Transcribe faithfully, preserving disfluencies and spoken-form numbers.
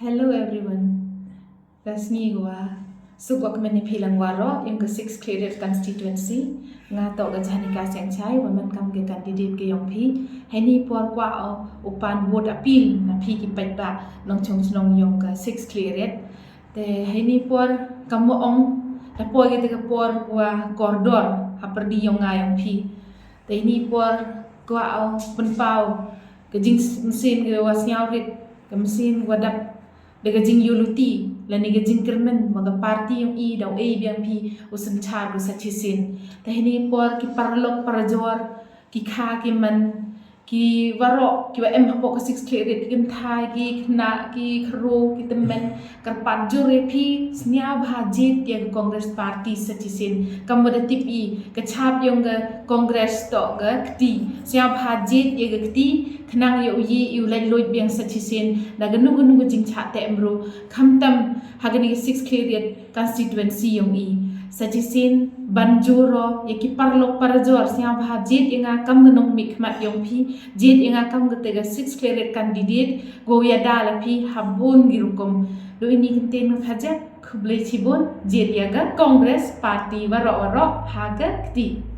Hello everyone. Ka sngi wa suk wa kmen ïa phi lang waroh ïong ka Six Khliehriat constituency. Nga toh ka Janika Sengchai wa man kam ka candidate ka ïong phi. Heini por kwah u pan vote appeal na phi ki paidbah nongchong chnong ïong ka Six Khliehriat. Te heini por kam wa ong da poi ka te ka por wa kordor ha pyrdi ïong nga ïong phi. Te heini por kwah u pynpaw ka jingmynsiem ka wa sniawrit, ka mynsiem wa dap da ka jingïuluti lane ka jingkyrmen wa ka party ïong i da u ei biang phi u synchar u sa chisien. Te heini por ki paralok parajor, ki kha ki man, ki waroh ki wa em hapoh ka Six Khliehriat, ki kynthai, ki khynnah, ki khroo, ki tymmen, kyrpad jur ïa phi sniawbha jied ïa ka Congress party sa chisien. Kam wa da tip i ka chap ïong ka Congress toh ka kti. Sniawbha jied ïa ka kti khnang ïa u ïe u lait luid biang sa chisien da kano kano ka jingchah teh mru, khamtam ha kane ka Six Khliehriat constituency ïong i. Sa chisien ban jur ro ïa ki paralok parajor, sniawbha jied ïa nga kam ka nongmihkhmat ïong phi, jied ïa nga kam ka te ka Six Khliehriat candidate ko ïada la phi ha bun ki rukom. Do ini kyntien nga khajiak, khublei chibun, jied ïa ka Congress party waroh waroh ha ka kti.